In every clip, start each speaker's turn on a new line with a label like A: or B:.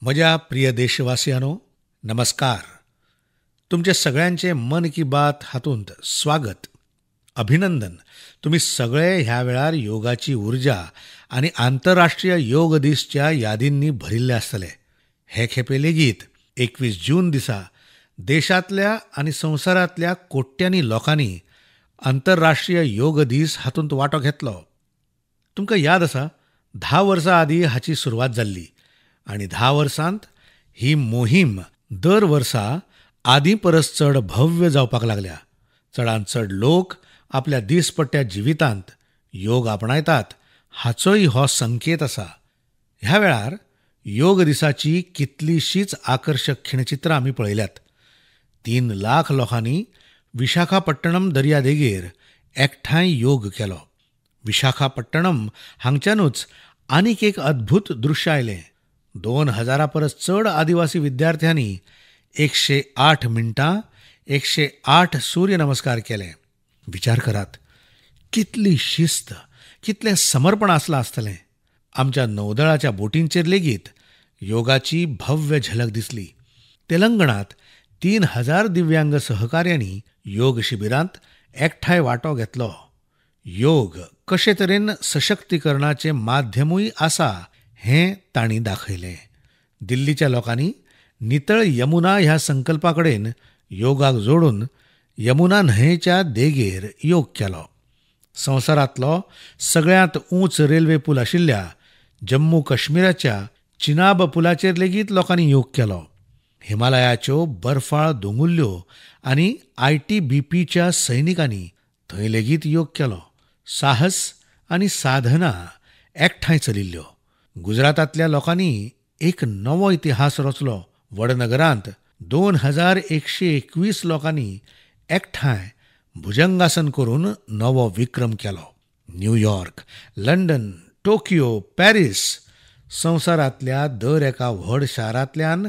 A: म्हज्या प्रिय देशवासियांनो, नमस्कार. तुमचे सगळ्यांचे मन की बात हातूंत स्वागत, अभिनंदन. तुमी सगळे ह्या वेळार योगाची उर्जा आनी आंतरराष्ट्रीय योग दीसच्या यादींनी भरिल्ले आसतले. हे खेपे लेगीत 21 जून दिसा देशांतल्या आनी संवसारांतल्या कोट्यांनी लोकांनी आंतरराष्ट्रीय योग दीस हातूंत वांटो घेतलो. तुमकां याद आसा, 10 वर्सां आदीं हाची सुरवात जाल्ली आनी 10 वर्सांत ही मोहीम दर वर्सा आदीं परस चड भव्य जावपाक लागल्या. चडांत चड लोक आपल्या दिसपट्ट्या जिवितांत योग आपणायतात हाचोय हो संकेत आसा. ह्या वेळार योग दिसाची कितलीशीच आकर्शक खिणचित्रां आमी पळयल्यात. 3 लाख लोकांनी विशाखापट्टणम दर्यादेगेर एकठांय योग केलो. विशाखापट्टणम हांगच्यानूच आनीक एक अद्भूत दृश्य आयलें. 2000 परस चड आदिवासी विद्यार्थ्यांनी 108 मिनटां 108 सूर्यनमस्कार केले. विचार करात, कितली शिस्त, कितलें समर्पण आसलां आसतलें. आमच्या नौदळाच्या बोटींचेर लेगीत योगाची भव्य झलक दिसली. तेलंगणांत 3000 दिव्यांग सहकाऱ्यांनी योग शिबिरांत एकठांय वांटो घेतलो. योग कशे तरेन सशक्तीकरणाचें माध्यमूय आसा हें तांणी दाखयलें. दिल्लीच्या लोकांनी नितळ यमुना ह्या संकल्पा कडेन योगाक जोडून यमुना न्हंयेच्या देगेर योग केलो. संवसारांतलो सगळ्यांत ऊंच रेल्वे पूल आशिल्ल्या जम्मू काश्मीराच्या चिनाब पुलाचेर लेगीत लोकांनी योग केलो. हिमालयाच्यो बर्फाळ दोंगुल्ल्यो आनी ITBPच्या सैनिकांनी थंय लेगीत योग केलो. साहस आनी साधना एकठांय चलिल्ल्यो. गुजरातांतल्या लोकांनी एक नवो इतिहास रचलो. वडनगरांत 2121 लोकांनी एकठांय भुजंगासन करून नवो विक्रम केलो. New York, London, Tokyo, Paris संवसारांतल्या दर एका व्हड शारांतल्यान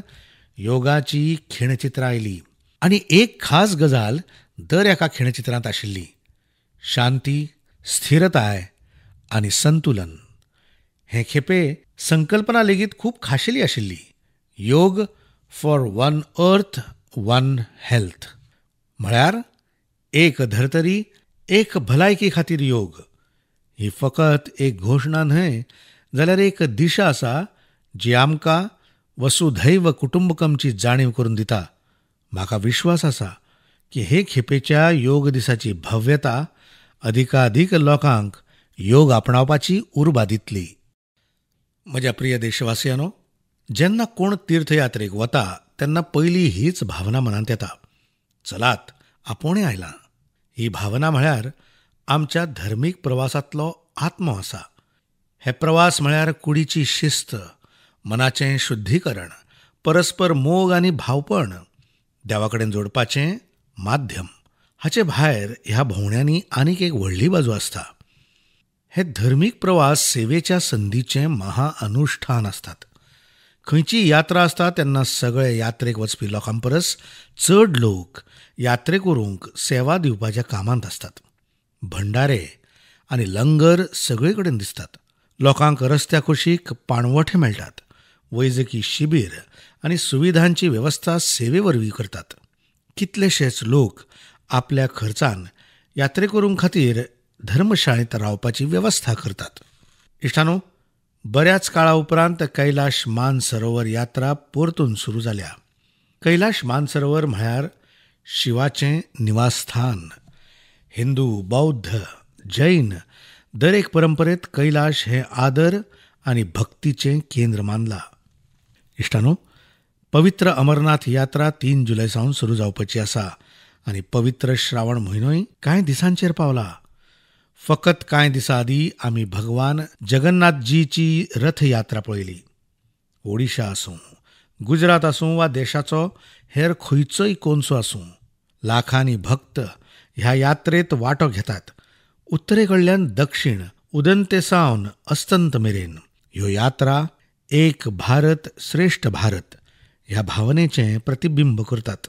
A: योगाची खिणचित्रां आयली. आनी एक खास गजाल दर एका खिणचित्रांत आशिल्ली, शांती, स्थिरताय आनी संतुलन. हे खेपे संकल्पना लेगीत खूब खाशेली आशिल्ली. Yoga for one earth one health, म्हळ्यार एक धर्तरी एक भलायकी खातीर योग. ही फकत एक घोशणा न्हय जाल्यार एक दिशा आसा जी आमकां वसुधैव कुटुंबकमची जाणीव करून दिता. म्हाका विश्वास आसा की हे खेपेच्या योग दिसाची भव्यता अधिकाधिक लोकांक योग आपणावपाची उर्बा दितली. म्हज्या प्रिय देशवासियांनो, जेन्ना कोण तीर्थयात्रेक वता तेन्ना पयली हीच भावना मनांत येता, चलात आपोवणें आयलां. ही भावना म्हळ्यार आमच्या धर्मीक प्रवासांतलो आत्मो आसा. हे प्रवास म्हळ्यार कुडीची शिस्त, मनाचें शुद्धीकरण, परस्पर मोग आनी भावपण देवा कडेन जोडपाचें माध्यम. हाचे भायर ह्या भोंवड्यांनी आनीक एक व्हडली बाजू आसता. हे धर्मीक प्रवास सेवेच्या संदीचें महाअनुष्ठान आसतात. खंयची यात्रा आसता तेन्ना सगळे यात्रेक वचपी लोकां परस चड लोक यात्रेकरूंक सेवा दिवपाच्या कामांत आसतात. भंडारे आनी लंगर सगळे कडेन दिसतात. लोकांक रस्त्या कुशीक पाणवठे मेळटात. वैजकी शिबीर आनी सुविधांची वेवस्था सेवे वरवीं करतात. कितलेशेच लोक आपल्या खर्चान यात्रेकरूं खातीर धर्मशाळेंत रावपाची वेवस्था करतात. इश्टानो, बऱ्याच काळा उपरांत कैलाश मानसरोवर यात्रा परतून सुरू जाल्या. कैलाश मानसरोवर म्हळ्यार शिवाचें निवासस्थान. हिंदू, बौद्ध, जैन दरेक परंपरेत कैलाश हें आदर आनी भक्तीचें केंद्र मानलां. इश्टानो, पवित्र अमरनाथ यात्रा 3 जुलय सावन सुरू जावपाची आसा आनी पवित्र श्रावण म्हयनोय कांय दिसांचेर पावला. फकत कांय दिसां आदीं आमी भगवान जगन्नाथजीची रथयात्रा पळयली. ओडिशा आसूं, गुजरात आसूं वा देशाचो हेर खंयचोय कोनसो आसूं, लाखांनी भक्त ह्या यात्रेत वांटो घेतात. उत्तरे कडल्यान दक्षिण, उदंते सावन अस्तंत मेरेन ह्यो यात्रा एक भारत श्रेष्ठ भारत ह्या भावनेचें प्रतिबिंब करतात.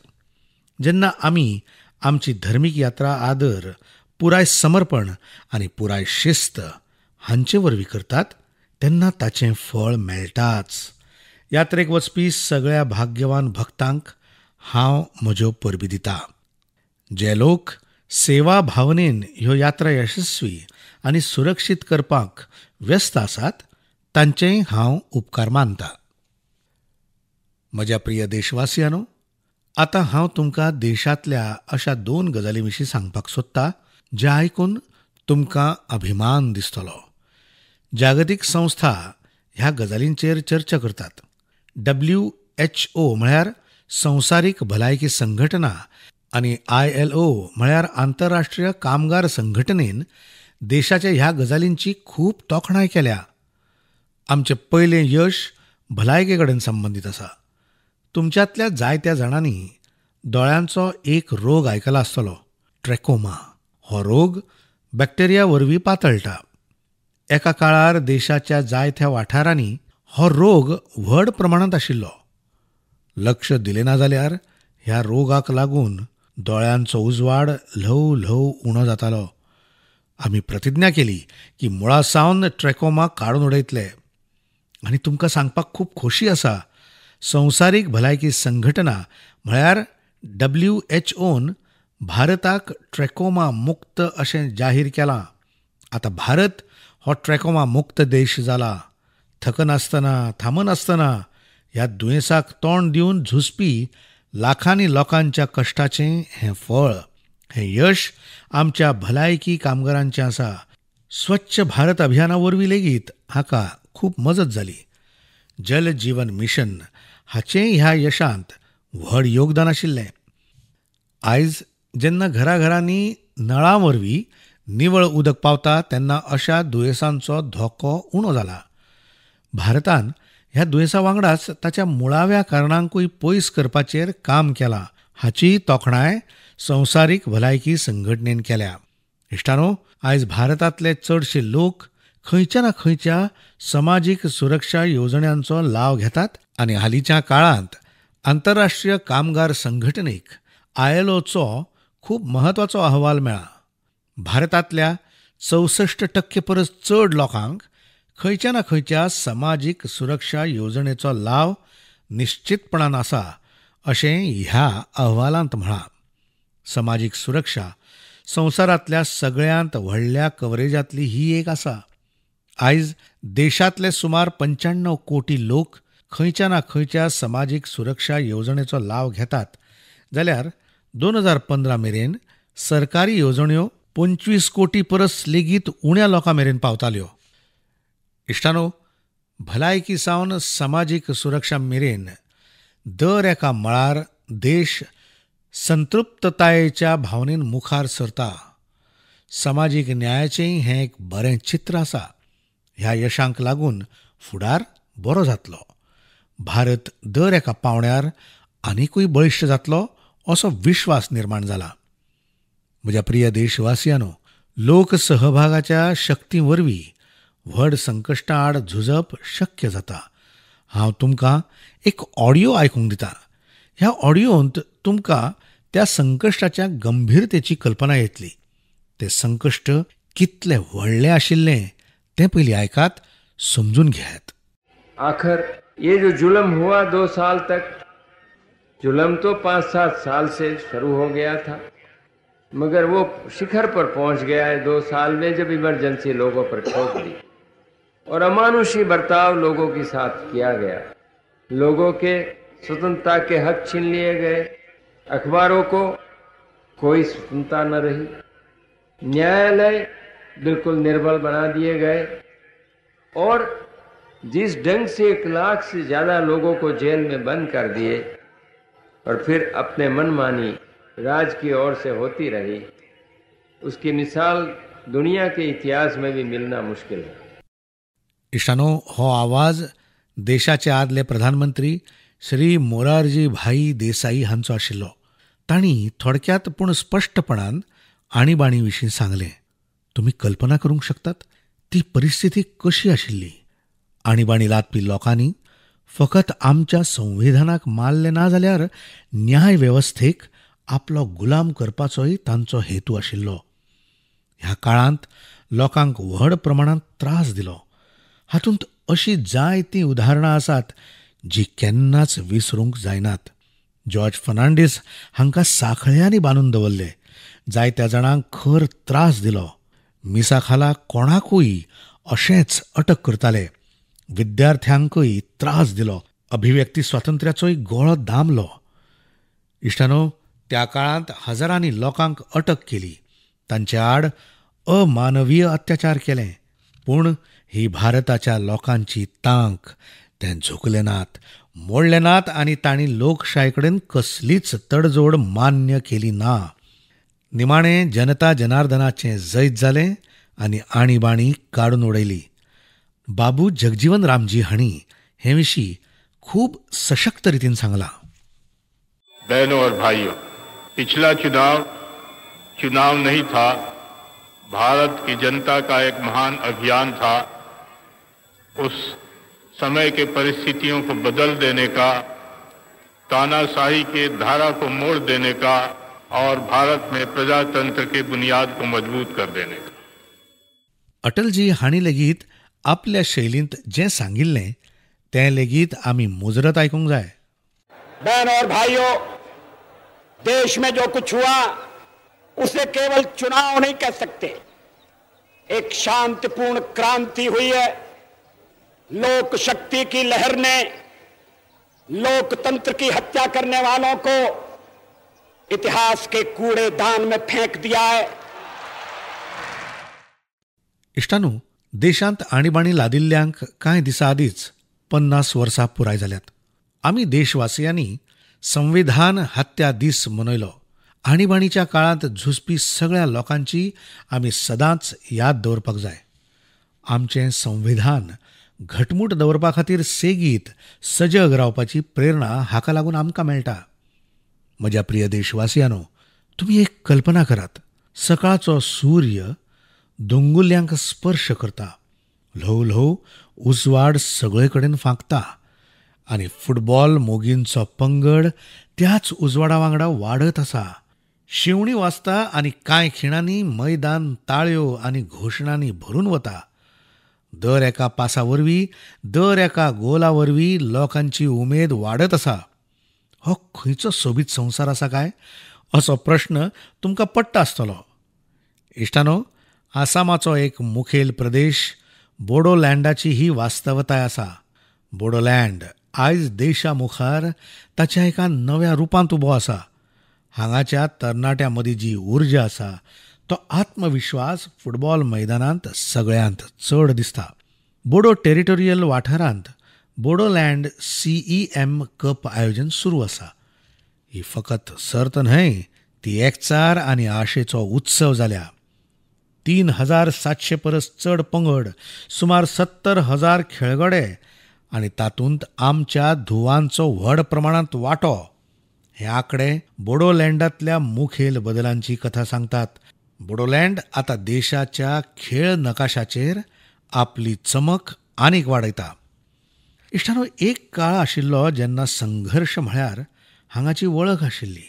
A: जेन्ना आमी आमची धर्मीक यात्रा आदर, पुराय समर्पण आनी पुराय शिस्त हांचे वरवीं करतात तेन्ना ताचें फळ मेळटाच. यात्रेक वचपी सगळ्या भाग्यवान भक्तांक हांव म्हज्यो परबी दिता. जे लोक सेवा भावनेन ह्यो यात्रा यशस्वी आनी सुरक्षीत करपाक व्यस्त आसात तांचेय हांव उपकार मानता. म्हज्या प्रिय देशवासियांनो, आतां हांव तुमकां देशांतल्या अशा दोन गजालीं विशीं सांगपाक सोदता ज्या आयकून तुमकां अभिमान दिसतलो. जागतीक संस्था ह्या गजालींचेर चर्चा करतात. WHO म्हळ्यार संवसारीक भलायकी संघटना आनी ILO म्हळ्यार आंतरराष्ट्रीय कामगार संघटनेन देशाच्या ह्या गजालींची खूब तोखणाय केल्या. आमचें पयलें यश भलायके कडेन संबंदीत आसा. तुमच्यांतल्या जायत्या जाणांनी दोळ्यांचो एक रोग आयकला आसतलो, ट्रॅकोमा. हो रोग बॅक्टेरिया वरवीं पातळटा. एका काळार देशाच्या जायत्या वाठारांनी हो रोग व्हड प्रमाणांत आशिल्लो. लक्ष दिलें ना जाल्यार ह्या रोगाक लागून दोळ्यांचो उजवाड ल्हव ल्हव उणो जातालो. आमी प्रतिज्ञा केली की मुळा सावन ट्रॅकोमा काडून उडयतले. आनी तुमकां सांगपाक खूब खोशी आसा, संवसारीक भलायकी संघटना म्हळ्यार WHOन भारताक ट्रॅकोमा मुक्त अशें जाहीर केलां. आतां भारत हो ट्रॅकोमा मुक्त देश जाला. थकनासतना थांबनासतना ह्या दुयेंसाक तोंड दिवन झुजपी लाखांनी लोकांच्या कश्टाचें हें फळ, हें यश आमच्या भलायकी कामगारांचें आसा. स्वच्छ भारत अभियाना वरवीं लेगीत हाका खूब मजत जाली. जल जीवन मिशन हाचेंय ह्या यशांत व्हड योगदान आशिल्लें. आयज जेन्ना घराघरांनी नळां वरवीं निवळ उदक पावता तेन्ना अशा दुयेंसांचो धोको उणो जाला. भारतान ह्या दुयेंसा वांगडाच ताच्या मुळाव्या कारणांकूय पयस करपाचेर काम केलां हाची तोखणाय संवसारीक भलायकी संघटनेन केल्या. इश्टानो, आयज भारतांतले चडशे लोक खंयच्या ना खंयच्या समाजीक सुरक्षा येवजण्यांचो लाव घेतात आनी हालींच्या काळांत आंतरराष्ट्रीय कामगार संघटनेक ILOचो खूब म्हत्वाचो अहवाल मेळ्ळा. भारतांतल्या 64% परस चड लोकांक खंयच्या ना खंयच्या समाजीक सुरक्षा येवजणेचो लाव निश्चितपणान आसा अशें ह्या अहवालांत म्हळां. समाजीक सुरक्षा संवसारांतल्या सगळ्यांत व्हडल्या कवरेजांतली ही एक आसा. आयज देशांतले सुमार 95 कोटी लोक खंयच्या ना खंयच्या समाजीक सुरक्षा येवजणेचो लाव घेतात, जाल्यार 2015 मेरेन सरकारी येवजण्यो 25 कोटी परस लेगीत उण्या लोकां मेरेन पावताल्यो. इश्टानो, भलायकी सावन समाजीक सुरक्षा मेरेन दर एका मळार देश संतृप्ततायेच्या भावनेन मुखार सरता. समाजीक न्यायाचेंय हें एक बरें चित्र आसा. ह्या यशांक लागून फुडार बरो जातलो. भारत दर एका पावंड्यार आनिकूय बळिश्ट जातलो असो विश्वास निर्माण जाला. म्हज्या प्रिय देशवासियांनो, लोकसहभागाच्या शक्ती वरवीं व्हड संकश्टां आड झुजप शक्य जाता. हांव तुमकां एक ऑडियो आयकूंक दिता. ह्या ऑडियोंत तुमकां त्या संकश्टाच्या गंभीरतेची कल्पना येतली. तें संकश्ट कितलें व्हडलें आशिल्लें तें पयलीं आयकात, समजून घेयात.
B: आखिर ये जो जुल्म हुआ 2 साल तक, जुल्म तो 5-7 साल से शुरू हो गया था, मगर वो शिखर पर पहुंच गया है 2 साल में, जब इमरजेंसी लोगों पर ठोक दी और अमानुषी बर्ताव लोगों के साथ किया गया। लोगों के स्वतंत्रता के हक छीन लिए गए, अखबारों को कोई स्वतंत्रता न रही, न्यायालय बिल्कुल निर्बल बना दिए गए और जिस ढंग से 1 लाख से ज़्यादा लोगों को जेल में बंद कर दिए और फिर अपने मनमानी राज की ओर से होती रही, उसकी मिसाल दुनिया के इतिहास में भी मिलना मुश्किल है.
A: इश्टानो, हो आवाज देशाचे आदले प्रधानमंत्री श्री मोरारजी भाई देसाई हांचो आशिल्लो. तांणी थोडक्यात पूण स्पश्टपणान आणीबाणी विशीं सांगलें. तुमी कल्पना करूंक शकतात ती परिस्थिती कशी आशिल्ली. आणीबाणी लादपी लोकांनी फकत आमच्या संविधानाक मारलें ना जाल्यार न्याय वेवस्थेक आपलो गुलाम करपाचोय तांचो हेतू आशिल्लो. ह्या काळांत लोकांक व्हड प्रमाणांत त्रास दिलो. हातूंत अशी जायतीं उदाहरणां आसात जी केन्नाच विसरूंक जायनात. जॉर्ज फर्नांडीस हांकां साखळ्यांनी बांदून दवरले. जायत्या जाणांक खर त्रास दिलो. मिसा खाला कोणाकूय अशेंच अटक करताले. विद्यार्थ्यांकूय त्रास दिलो. अभिव्यक्ती स्वातंत्र्याचोय गळो दामलो. इश्टानो, त्या काळांत हजारांनी लोकांक अटक केली. तांचे आड अमानवीय अत्याचार केले. पूण ही भारताच्या लोकांची तांक. ते झुकले नात, मोडले नात आनी तांणी लोकशाये कडेन कसलीच तडजोड मान्य केली ना. निमाणें जनता जनार्दनाचें जैत जालें आनी आणीबाणी काडून उडयली. बाबू जगजीवन रामजी हांणी हे विशीं खूब सशक्त रितीन सांगलां.
C: बहनों और भाइयों, पिछला चुनाव चुनाव नहीं था, भारत की जनता का एक महान अभियान था। उस समय के परिस्थितियों को बदल देने का, तानाशाही के धारा को मोड़ देने का और भारत में प्रजातंत्र के बुनियाद को मजबूत कर देने का।
A: अटलजी हांणी लेगीत आपल्या शैलींत जें सांगिल्लें तें लेगीत आमी मुजरत आयकूंक जाय.
D: बहनों और भाइयों, देश में जो कुछ हुआ उसे केवल चुनाव नहीं कह सकते। एक शांतिपूर्ण क्रांति हुई है। लोक शक्ति की लहर ने लोकतंत्र की हत्या करने वालों को इतिहास के कूड़ेदान में फेंक दिया है।
A: इश्टानू, देशांत आणीबाणी लादिल्ल्यांक कांय दिसां आदींच 50 वर्सां पुराय जाल्यात. आमी देशवासियांनी संविधान हत्या दीस मनयलो. आणीबाणीच्या काळांत झुजपी सगळ्या लोकांची आमी सदांच याद दवरपाक जाय. आमचें संविधान घटमूट दवरपा खातीर सेगीत सजग रावपाची प्रेरणा हाका लागून आमकां मेळटा. म्हज्या प्रिय देशवासियांनो, तुमी एक कल्पना करात. सकाळचो सूर्य दोंगुल्ल्यांक स्पर्श करता. ल्हव ल्हव उजवाड सगळे कडेन फांकता आनी फुटबॉल मोगींचो पंगड त्याच उजवाडा वांगडा वाडत आसा. शेवणी वाजता आनी कांय खिणांनी मैदान ताळयो आनी घोशणांनी भरून वता. दर एका पासा वरवीं, दर एका गोला वरवीं लोकांची उमेद वाडत आसा. हो खंयचो सोबीत संवसार आसा काय असो प्रश्न तुमकां पडटा आसतलो. इश्टानो, आसामाचो एक मुखेल प्रदेश बोडोलँडाची ही वास्तवताय आसा. बोडोलँड आयज देशा मुखार ताच्या एका नव्या रुपांत उबो आसा. हांगाच्या तरणाट्यां मदीं जी उर्जा आसा तो आत्मविश्वास फुटबॉल मैदानांत सगळ्यांत चड दिसता. बोडो टेरिटोरियल वाठारांत बोडोलँड CEM कप आयोजन सुरू आसा. ही फकत सर्त न्हय, ती एकचार आनी आशेचो उत्सव जाल्या. 3700 परस चड पंगड, सुमार 70,000 खेळगडे आनी तातूंत आमच्या धुवांचो व्हड प्रमाणांत वांटो. हे आंकडे बोडोलँडांतल्या मुखेल बदलांची कथा सांगतात. बोडोलँड आतां देशाच्या खेळ नकाशाचेर आपली चमक आनीक वाडयता. इश्टानो, एक काळ आशिल्लो जेन्ना संघर्श म्हळ्यार हांगाची वळख आशिल्ली.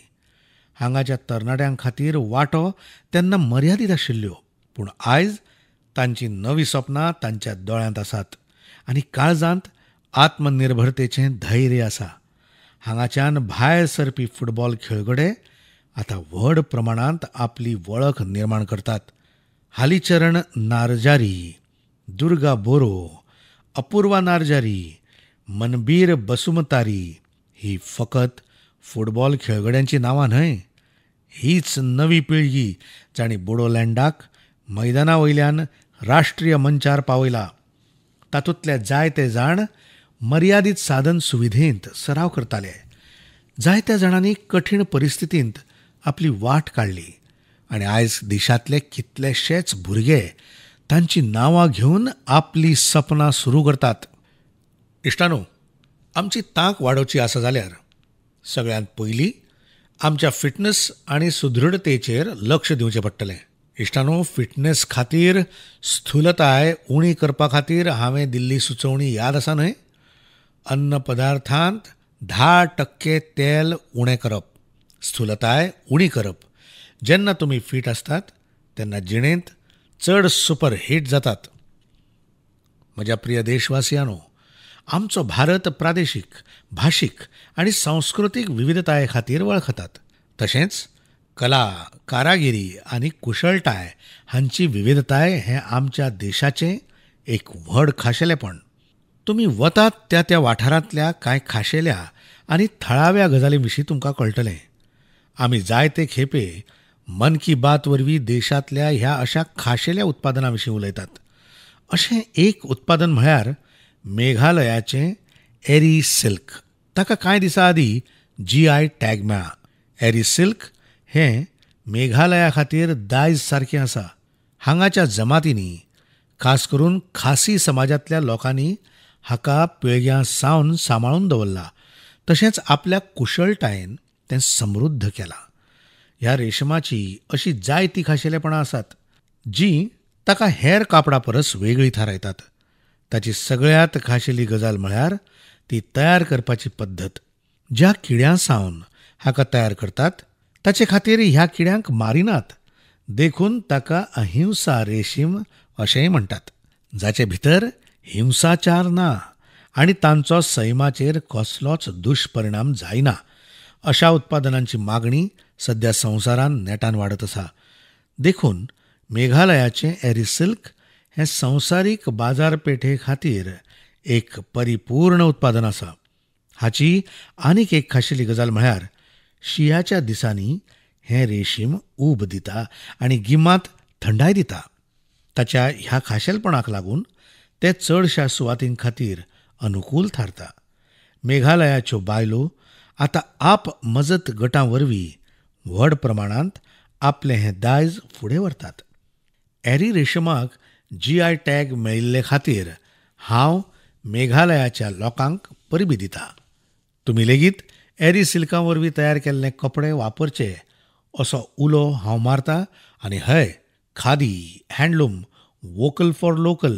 A: हांगाच्या तरणाट्यां खातीर वांटो तेन्ना मर्यादीत आशिल्ल्यो. पूण आयज तांची नवी सपनां तांच्या दोळ्यांत आसात आनी काळजांत आत्मनिर्भरतेचें धैर्य आसा. हांगाच्यान भायर सरपी फुटबॉल खेळगडे आतां व्हड प्रमाणांत आपली वळख निर्माण करतात. हालीचरण नार्जारी, दुर्गा बोरो, अपूर्वा नार्जारी, मनबीर बसुमतारी ही फकत फुटबॉल खेळगड्यांची नांवां न्हय. हीच नवी पिळगी जांणी बोडोलँडाक मैदाना वयल्यान राष्ट्रीय मंचार पावयला. तातूंतले जायते जाण मर्यादीत साधन सुविधेंत सराव करताले. जायत्या जाणांनी कठीण परिस्थितींत आपली वाट काडली आनी आयज देशांतले कितलेशेच भुरगे तांची नांवां घेवन आपली सपनां सुरू करतात. इश्टानो, आमची तांक वाडोवची आसा जाल्यार सगळ्यांत पयलीं आमच्या फिटनेस आनी सुदृढतेचेर लक्ष दिवचें पडटलें. इश्टानो, फिटनेस खातीर स्थूलताय उणी करपा खातीर हांवें दिल्ली सुचोवणी याद आसा न्हय? अन्न पदार्थांत 10% तेल उणें करप, स्थूलताय उणी करप. जेन्ना तुमी फीट आसतात तेन्ना जिणेंत चड सुपर हिट जातात. म्हज्या प्रिय देशवासियांनो, आमचो भारत प्रादेशीक, भाशीक आनी संस्कृतीक विविधताये खातीर वळखतात. तशेंच कला, कारागिरी आनी कुशळटाय हांची विविधताय हें आमच्या देशाचें एक व्हड खाशेलेपण. तुमी वतात त्या त्या वाठारांतल्या कांय खाशेल्या आनी थळाव्या गजालीं विशीं तुमकां कळटलें. आमी जायते खेपे मन की बात वरवीं देशांतल्या ह्या अशा खाशेल्या उत्पादनां विशीं उलयतात. अशें एक उत्पादन म्हळ्यार मेघालयाचें एरी सिल्क. ताका कांय दिसां आदीं जीआय टॅग मेळ्ळा. एरी सिल्क हें मेघालया खातीर दायज सारकें आसा. हांगाच्या जमातींनी, खास करून खासी समाजांतल्या लोकांनी हाका पिळग्यां सावन सांबाळून दवरला, तशेंच आपल्या कुशळटायेन तें समृद्ध केलां. ह्या रेशमाची अशी जायतीं खाशेलेपणां आसात जीं ताका हेर कापडा परस वेगळी थारायतात. ताची सगळ्यांत खाशेली गजाल म्हळ्यार ती तयार करपाची पद्दत. ज्या किड्यां सावन हाका तयार करतात ताचे खातीर ह्या किड्यांक मारिनात, देखून ताका अहिंसा रेशीम अशेंय म्हणटात, जाचे भितर हिंसाचार ना आनी तांचो सैमाचेर कसलोच दुश्परिणाम जायना. अशा उत्पादनांची मागणी सध्या संवसारांत नेटान वाडत आसा. देखून मेघालयाचें एरी सिल्क हें संवसारीक बाजारपेठे खातीर एक परिपूर्ण उत्पादन आसा. हाची आनीक एक खाशेली गजाल म्हळ्यार शिंयाच्या दिसांनी हें रेशीम ऊब दिता आनी गिमांत थंडाय दिता. ताच्या ह्या खाशेलपणाक लागून तें चडश्या सुवातीं खातीर अनुकूल थारता. मेघालयाच्यो बायलो आतां आप मजत गटां वरवीं व्हड प्रमाणांत आपलें हें दायज फुडें व्हरतात. एरी रेशमाक जीआय टॅग मेळिल्ले खातीर हांव मेघालयाच्या लोकांक परबीं दिता. तुमी लेगीत एरी सिल्का वरवीं तयार केल्ले कपडे वापरचे असो उलो हांव मारता आनी हय, khadi, handloom, vocal for local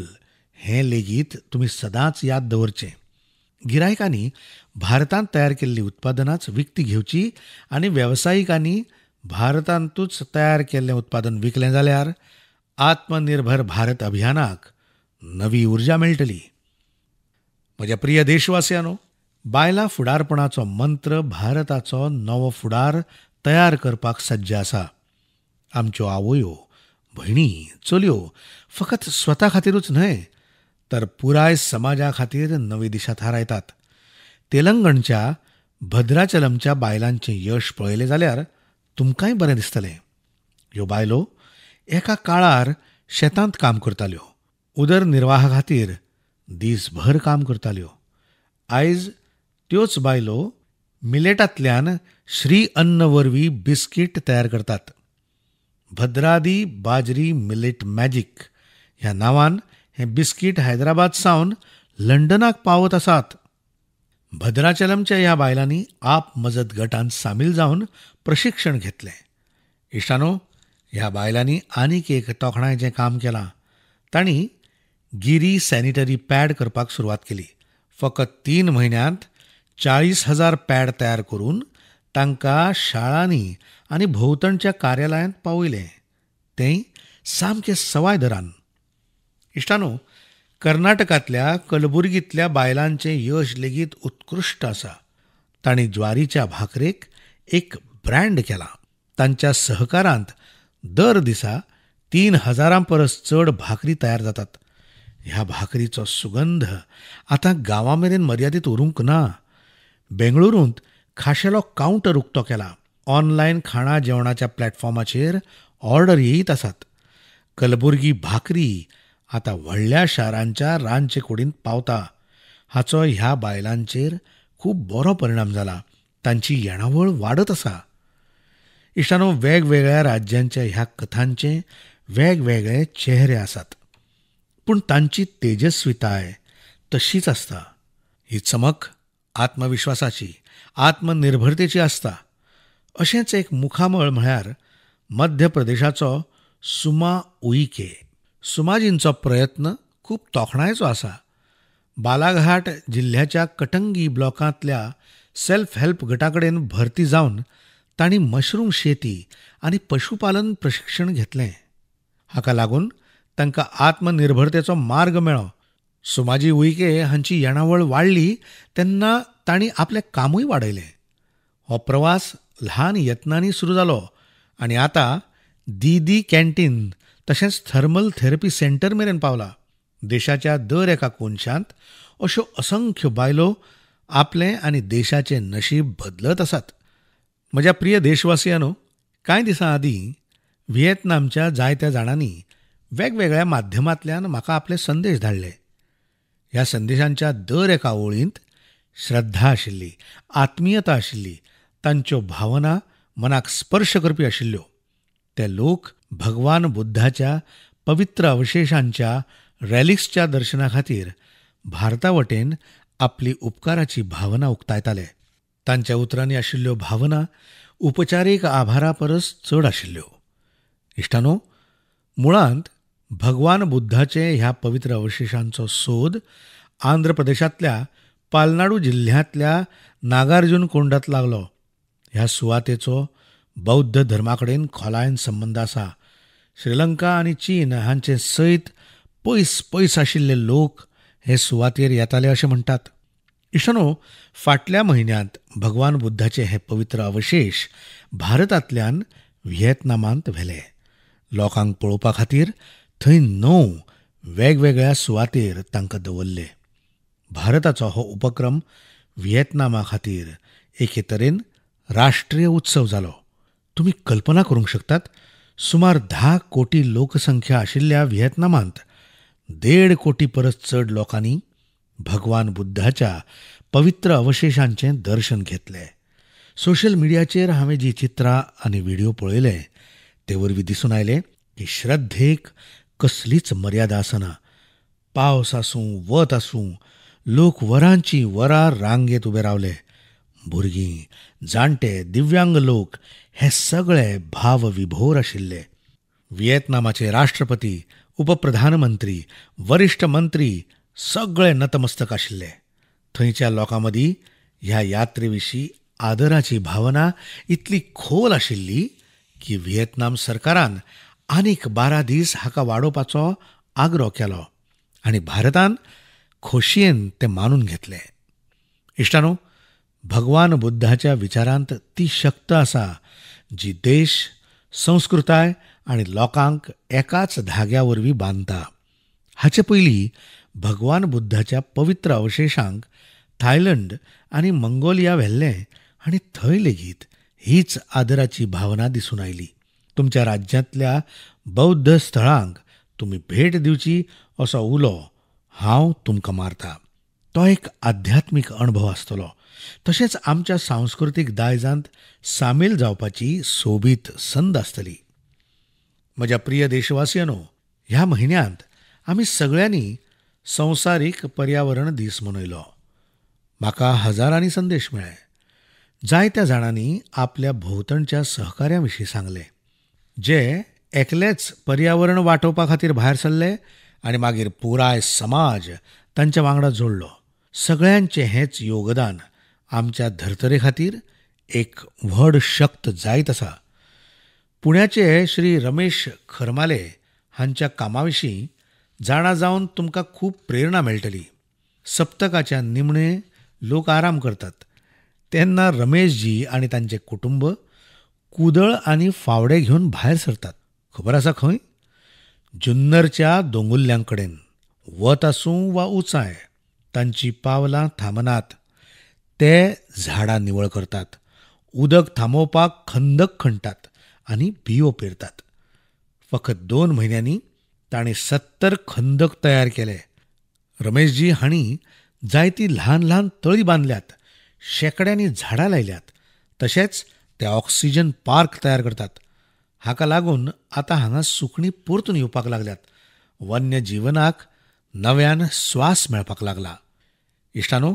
A: हें लेगीत तुमी सदांच याद दवरचें. गिरायकांनी भारतांत तयार केल्लीं उत्पादनांच विकती घेवची आनी वेवसायिकांनी भारतांतूच तयार केल्लें उत्पादन विकलें जाल्यार आत्मनिर्भर भारत अभियानाक नवी उर्जा मेळटली. म्हज्या प्रिय देशवासियांनो, बायलां फुडारपणाचो मंत्र भारताचो नवो फुडार तयार करपाक सज्ज आसा. आमच्यो आवयो, भयणी, चलयो फकत स्वता खातीरूच न्हय तर पुराय समाजा खातीर नवी दिशा थारायतात. तेलंगणच्या भद्राचलमच्या बायलांचें यश पळयलें जाल्यार तुमकांय बरें दिसतलें. ह्यो बायलो एका काळार शेतांत काम करताल्यो, उदरनिर्वाहा खातीर दीसभर काम करताल्यो. आयज त्योच बायलो मिलेटांतल्यान श्री अन्न वरवीं बिस्कीट तयार करतात. भद्रादी बाजरी मिलेट मॅजीक ह्या नांवान हें बिस्कीट हैदराबाद सावन लंडनाक पावत आसात. भद्राचलमच्या ह्या बायलांनी आप मजत गटांत सामील जावन प्रशिक्षण घेतलें. इश्टानो, ह्या बायलांनी आनीक एक तोखणायेचें काम केलां. तांणी गिरी सॅनिटरी पॅड करपाक सुरवात केली. फकत 3 म्हयन्यांत 40,000 पॅड तयार करून तांकां शाळांनी आनी भोंवतणच्या कार्यालयांत पावयलें, तें सामकें सवाय दरान. इश्टानो, कर्नाटकांतल्या कलबुर्गींतल्या बायलांचें यश लेगीत उत्कृश्ट आसा. तांणी ज्वारीच्या भाकरेक एक ब्रँड केला. तांच्या सहकारांत दर दिसा 3,000 परस चड भाकरी तयार जातात. ह्या भाकरीचो सुगंध आतां गांवां मेरेन मर्यादीत उरूंक ना. बेंगळुरूंत खाशेलो कावंटर उक्तो केला. ऑनलायन खाणा जेवणाच्या प्लॅटफॉर्माचेर ऑर्डर येयत आसात. कलबुर्गी भाकरी आतां व्हडल्या शारांच्या रांदचे कुडींत पावता. हाचो ह्या बायलांचेर खूब बरो परिणाम जाला. तांची येणावळ वाडत आसा. इश्टानो, वेगवेगळ्या राज्यांच्या ह्या कथांचे वेगवेगळे चेहरे आसात, पूण तांची तेजस्विताय तशीच आसता. ही चमक आत्मविश्वासाची, आत्मनिर्भरतेची आसता. अशेंच एक मुखामळ म्हळ्यार मध्य प्रदेशाचो सुमा उईके. सुमाजींचो प्रयत्न खूब तोखणायेचो आसा. बालाघाट जिल्ह्याच्या कटंगी ब्लॉकांतल्या सेल्फ हेल्प गटा कडेन भरती जावन तांणी मशरूम शेती आनी पशुपालन प्रशिक्षण घेतलें. हाका लागून तांकां आत्मनिर्भरतेचो मार्ग मेळ्ळो. सोमाजी उईके हांची येणावळ वाडली तेन्ना तांणी आपलें कामूय वाडयलें. हो प्रवास ल्हान यत्नांनी सुरू जालो आनी आतां दीदी कॅन्टीन तशेंच थर्मल थेरपी सेंटर मेरेन पावला. देशाच्या दर एका कोनशांत अश्यो असंख्य बायलो आपलें आनी देशाचें नशीब बदलत आसात. म्हज्या प्रिय देशवासियांनो, कांय दिसां आदीं व्हिएतनामच्या जायत्या जाणांनी वेगवेगळ्या माध्यमांतल्यान म्हाका आपले संदेश धाडले. ह्या संदेशांच्या दर एका ओळींत श्रद्धा आशिल्ली, आत्मीयता आशिल्ली, तांच्यो भावना मनाक स्पर्श करपी आशिल्ल्यो. ते लोक भगवान बुद्धाच्या पवित्र अवशेशांच्या रॅलिक्सच्या दर्शना खातीर भारता वटेन आपली उपकाराची भावना उक्तायताले. तांच्या उतरांनी आशिल्ल्यो भावना उपचारीक आभारा परस चड आशिल्ल्यो. इश्टानो, मुळांत भगवान बुद्धाचे ह्या पवित्र अवशेशांचो सोद आंध्र प्रदेशांतल्या पालनाडू जिल्ह्यांतल्या नागार्जुन कोंडात लागलो. ह्या सुवातेचो बौद्ध धर्मा कडेन खोलायेन संबंद आसा. श्रीलंका आनी चीन हांचे सयत पयस पयस आशिल्ले लोक हे सुवातेर येताले अशें म्हणटात. इश्टानो, फाटल्या म्हयन्यांत भगवान बुद्धाचे हे पवित्र अवशेश भारतांतल्यान व्हिएतनामांत व्हेले. लोकांक पळोवपा खातीर थंय 9 वेगवेगळ्या सुवातेर तांकां दवरले. भारताचो हो उपक्रम व्हिएतनामा खातीर एके तरेन राष्ट्रीय उत्सव जालो. तुमी कल्पना करूंक शकतात, सुमार 10 कोटी लोकसंख्या आशिल्ल्या व्हिएतनामांत 1.5 कोटी परस चड लोकांनी भगवान बुद्धाच्या पवित्र अवशेशांचें दर्शन घेतलें. सोशल मिडियाचेर हांवें जी चित्रां आनी व्हिडियो पळयले ते वरवीं दिसून आयलें की श्रद्धेक कसलीच मर्यादा आसना. पावस आसूं, वत आसूं, लोक वरांची वरां रांगेत उबे रावले. भुरगीं, जाणटे, दिव्यांग लोक हे सगळे भावविभोर आशिल्ले. व्हिएतनामाचे राष्ट्रपती, उपप्रधानमंत्री, वरिश्ठ मंत्री सगळे नतमस्तक आशिल्ले. थंयच्या लोकां मदीं ह्या यात्रे विशीं आदराची भावना इतली खोल आशिल्ली की व्हिएतनाम सरकारान आनीक 12 दीस हाका वाडोवपाचो आग्रो केलो आनी भारतान खोशयेन तें मानून घेतलें. इश्टानो, भगवान बुद्धाच्या विचारांत ती शक्त आसा जी देश, संस्कृताय आनी लोकांक एकाच धाग्या वरवीं बांदता. हाचे पयलीं भगवान बुद्धाच्या पवित्र अवशेशांक थायलंड आनी मंगोलिया व्हेल्लें आनी थंय लेगीत हीच आदराची भावना दिसून आयली. तुमच्या राज्यांतल्या बौद्ध स्थळांक तुमी भेट दिवची असो उलो हांव तुमकां मारता. तो एक आध्यात्मीक अणभव आसतलो, तशेंच आमच्या सांस्कृतीक दायजांत सामील जावपाची सोबीत संद आसतली. म्हज्या प्रिय देशवासियांनो, ह्या म्हयन्यांत आमी सगळ्यांनी संवसारीक पर्यावरण दीस मनयलो. म्हाका हजारांनी संदेश मेळ्ळे. जायत्या जाणांनी आपल्या भोंवतणच्या सहकार्या विशीं सांगलें, जे एकलेच पर्यावरण वाटोवपा खातीर भायर सरले आनी मागीर पुराय समाज तांच्या वांगडा जोडलो. सगळ्यांचें हेंच योगदान आमच्या धर्तरे खातीर एक व्हड शक्त जायत आसा. पुण्याचे श्री रमेश खरमाले हांच्या कामा विशीं जाणा जावन तुमकां खूब प्रेरणा मेळटली. सप्तकाच्या निमणे लोक आराम करतात तेन्ना रमेशजी आनी तांचें कुटुंब कुदळ आनी फावडे घेवन भायर सरतात. खबर आसा खंय? जुन्नरच्या दोंगुल्ल्यां कडेन. वत आसूं वा उंचाय, तांची पावलां थांबनात. ते झाडां निवळ करतात, उदक थांबोवपाक खंदक खणटात आनी बियो पेरतात. फकत 2 म्हयन्यांनी ताणें 70 खंदक तयार केले. रमेशजी हांणी जायती ल्हान ल्हान तळी बांदल्यात, शेंकड्यांनी झाडां लायल्यात, तशेंच ते ऑक्सिजन पार्क तयार करतात. हाका लागून आतां हांगा सुकणीं परतून येवपाक लागल्यात. वन्य जिवनाक नव्यान स्वास मेळपाक लागला. इश्टानो,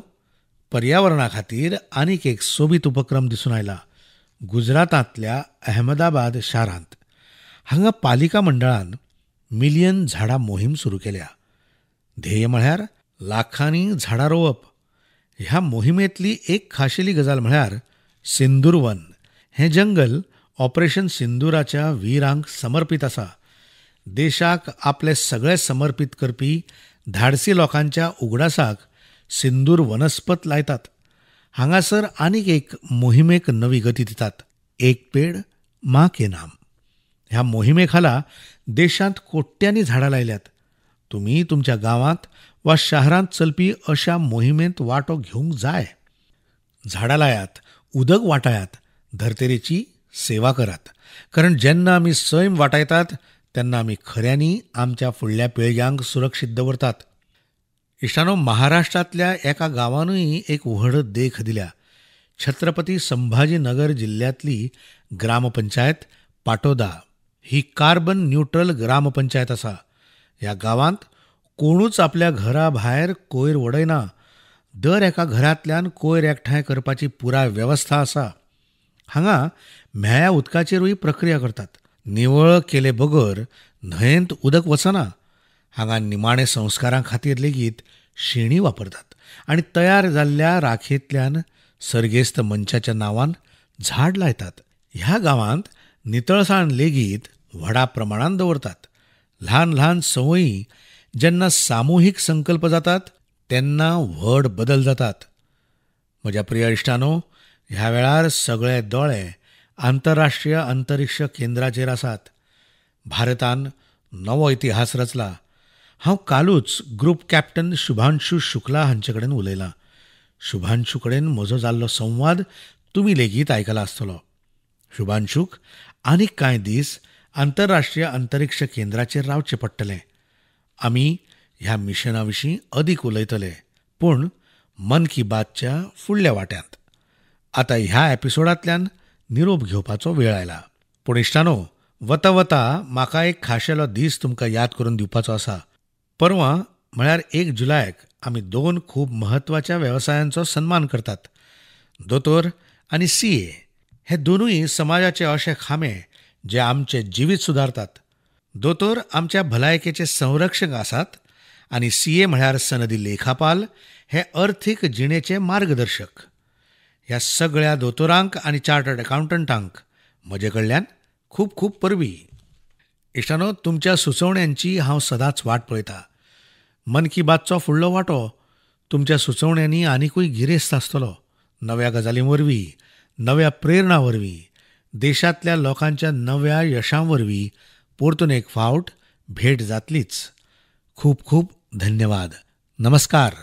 A: पर्यावरणा खातीर आनीक एक सोबीत उपक्रम दिसून आयला गुजरातांतल्या अहमदाबाद शारांत. हांगा पालिका मंडळान मिलियन झाडां मोहीम सुरू केल्या. ध्येय म्हळ्यार लाखांनी झाडां रोवप. ह्या मोहिमेंतली एक खाशेली गजाल म्हळ्यार सिंदूरवन हें जंगल ऑपरेशन सिंदूराच्या वीरांक समर्पीत आसा. देशाक आपले सगळे समर्पीत करपी धाडसी लोकांच्या उगडासाक सिंदूर वनस्पत लायतात. हांगासर आनीक एक मोहिमेक नवी गती दितात, एक पेड माँ के नाम. ह्या मोहिमे खाला देशांत कोट्यांनी झाडां लायल्यात. तुमी तुमच्या गांवांत वा शारांत चलपी अशा मोहिमेंत वांटो घेवंक जाय. झाडां लायात, उदक वाटायात, धर्तरेची सेवा करात. कारण जेन्ना आमी सैम वाटायतात तेन्ना आमी खऱ्यांनी आमच्या फुडल्या पिळग्यांक सुरक्षीत दवरतात. इश्टानो, महाराष्ट्रांतल्या एका गांवानूय एक व्हड देख दिल्या. छत्रपती संभाजीनगर जिल्ल्यांतली ग्रामपंचायत पाटोदा ही कार्बन न्यूट्रल ग्रामपंचायत आसा. ह्या गांवांत कोणूच आपल्या घरा भायर कोयर वडयना. दर एका घरांतल्यान कोयर एकठांय करपाची पुराय वेवस्था आसा. हांगा म्हेळ्या उदकाचेरूय प्रक्रिया करतात. निवळ केले बगर न्हंयेंत उदक वचना. हांगा निमाणे संस्कारां खातीर लेगीत शेणी वापरतात आनी तयार जाल्ल्या राखेंतल्यान सर्गेस्त मनशाच्या नांवान झाड लायतात. ह्या गांवांत नितळसाण लेगीत व्हडा प्रमाणान दवरतात. ल्हान ल्हान संवयी जेन्ना सामुहीक संकल्प जातात तेन्ना व्हड बदल जातात. म्हज्या प्रिय इश्टानो, ह्या वेळार सगळे दोळे आंतरराष्ट्रीय अंतरिक्ष केंद्राचेर आसात. भारतान नवो इतिहास रचला. हांव कालूच ग्रुप कॅप्टन शुभांशू शुक्ला हांचे कडेन उलयलां. शुभांशू कडेन म्हजो जाल्लो संवाद तुमी लेगीत आयकला आसतलो. शुभांशूक आनीक कांय दीस आंतरराष्ट्रीय अंतरिक्ष केंद्राचेर रावचें पडटलें. आमी ह्या मिशना विशीं अदीक उलयतले, पूण मन की बातच्या फुडल्या वाट्यांत. आतां ह्या एपिसोडांतल्यान निरोप घेवपाचो वेळ आयला. पूण इश्टानो, वता वता म्हाका एक खाशेलो दीस तुमकां याद करून दिवपाचो आसा. परवां म्हळ्यार 1 जुलयाक आमी 2 खूब म्हत्वाच्या वेवसायांचो सन्मान करतात. दोतोर आनी CA हे दोनूय समाजाचे अशे खांबे जे आमचें जिवीत सुदारतात. दोतोर आमच्या भलायकेचे संरक्षक आसात आनी CA म्हळ्यार सनदी लेखापाल हे अर्थीक जिणेचे मार्गदर्शक. ह्या सगळ्या दोतोरांक आनी चार्टर्ड अकाउंटंटांक म्हजे कडल्यान खूब खूब परबीं. इश्टानो, तुमच्या सुचोवण्यांची हांव सदांच वाट पळयता. मन की बातचो फुडलो वांटो तुमच्या सुचोवण्यांनी आनिकूय गिरेस्त आसतलो. नव्या गजालीं वरवीं, नव्या प्रेरणा वरवीं, देशांतल्या लोकांच्या नव्या यशां वरवीं परतून एक फावट भेट जातलीच. खूब खूब धन्यवाद. नमस्कार.